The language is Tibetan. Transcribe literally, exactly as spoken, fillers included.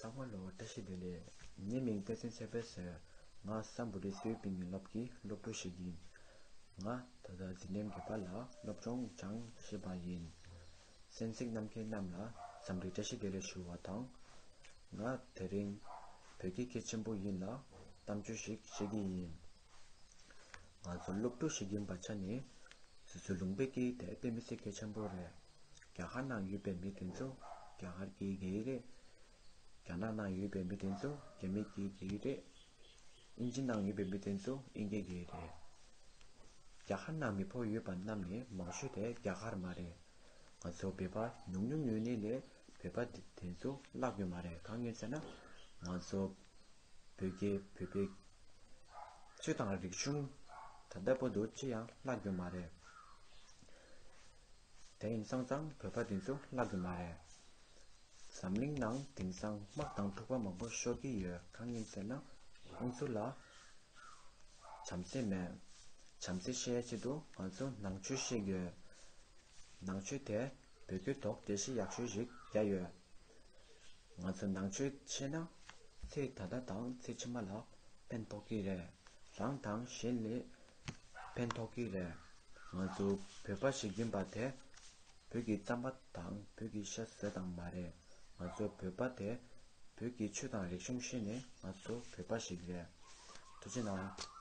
ཚང་མ་ལ་བཀྲ་ཤིས་བདེ་ལེགས། ངའི་མིང་བསྟན་འཛིན་ཚེ་འཕེལ་ཟེར། ང་སམ་བྷོ་ཊ་སི་ཡུལ་པིན་ཉི་སློབ་ཀྱི་སློབ་ཕྲུག་ཞིག་ཡིན། ང་ད་ལྟ་འཛིན་རིམ་བརྒྱད་པ་ལ་སློབ་སྦྱོང་སྦྱང་བཞིན་པ་ཡིན། གསན་གཟིགས་གནང་མཁན་རྣམས་ལ་འཚམས་འདྲི་བཀྲ་ཤིས་བདེ་ལེགས་ཞུ་བ་དང་། ང་དེ་རིང་བོད་སྐད་གལ་ཆེན་པོ་ཡིན་ལ་གཏམ་བརྗོད་ཞིག་བྱེད་ཀྱི་ཡིན། ང་ཚོ་སློབ་ཕྲུག་ཞིག་ཡིན་པའི་ཆ་ནས་སོ་སོའི་ལུང་པའི་སྐད་དེ་དཔེ་མི་སྲིད་གལ་ཆེན་པོ་རེད། རྒྱ་གར་ནང་ཡོད་པའི་མི་དེ་ཚོ་རྒྱ་གར་སྐད་དགེ་ཡི་རེད། རྒྱ་ནག་ནང་ཡོད་པའི་མི་དེ་ཚོ་རྒྱ་མི་སྐད་དགེ་ཡི་རེད། དབྱིན་ཇི་ནང་ཡོད་པའི་མི་དེ་ཚོ་དབྱིན་སྐད་དགེ་ཡི་རེད། རྒྱ་གར་ནང་མི་ཕོ་ཡོད་པ་རྣམས་ནི་མང་ཤོས་དེ་རྒྱ་གར་མ་རེད། ང་ཚོ་བོད་པ་ཉུང་ཉུང་ཡོད་ནི་ལས་བོད་པ་དེ་དེ་ཚོ་བརླག་རྒྱུ་མ་རེད། གང་ཡིན་ཟེར་ན་ང་ཚོ་བོད་སྐད་བོད་པའི་ཆོས་དང་རིག་གཞུང་ད་ལྟ་བར་དུ་ཅི་ཡང་བརླག་རྒྱུ་མ་རེད། དེ་ཡིན་སོང་ཙང་བོད་པ་དེ་ཚོ་བརླག་རྒྱུ་མ་རེད། འཛམ་གླིང་ནང་དེང་སང་དམག་དང་འཁྲུག་པ་མང་པོ་ཤོར་གྱི་ཡོད། གང་ཡིན་ཟེར་ན་ཁོང་ཚོ་ལ་བྱམས་བརྩེ་མེད། བྱམས་བརྩེ་ཤེས་ཡ་ཆེད་དུ་ང་ཚོ་ནང་ཆོས་ཤེས་དགོས། ནང་ཆོས་དེ་བོད་སྐད་ཐོག་འགྲེལ་བཤད་ཡག་ཤོས་ཤིག་རྒྱག་ཡོད། ང་ཚོ་ནང་ཆོས་ཤེས་ན་ཚེ་ད་ལྟ་དང་ཚེ་ཕྱི་མ་ལ་ཕན་ཐོགས་ཀྱི་རེད། རང་དང་གཞན་ལ་ཕན་ཐོགས་ཀྱི་རེད། ང་ཚོ་བོད་པ་ཞིག་ཡིན་པ་དེ་བོད་ཀྱི་རྩམ་པ་དང་བོད་ཀྱི་ཤ་ཟོས་དང་མ་རེད། ང་ཚོ་བོད་པ་དེ་བོད་ཀྱི་ཆོས་དང་རིག་གཞུང་ཤེས་ནས་ང་ཚོ་བོད་པ་ཞིག་རེད། ཐུགས་རྗེ་གནང་།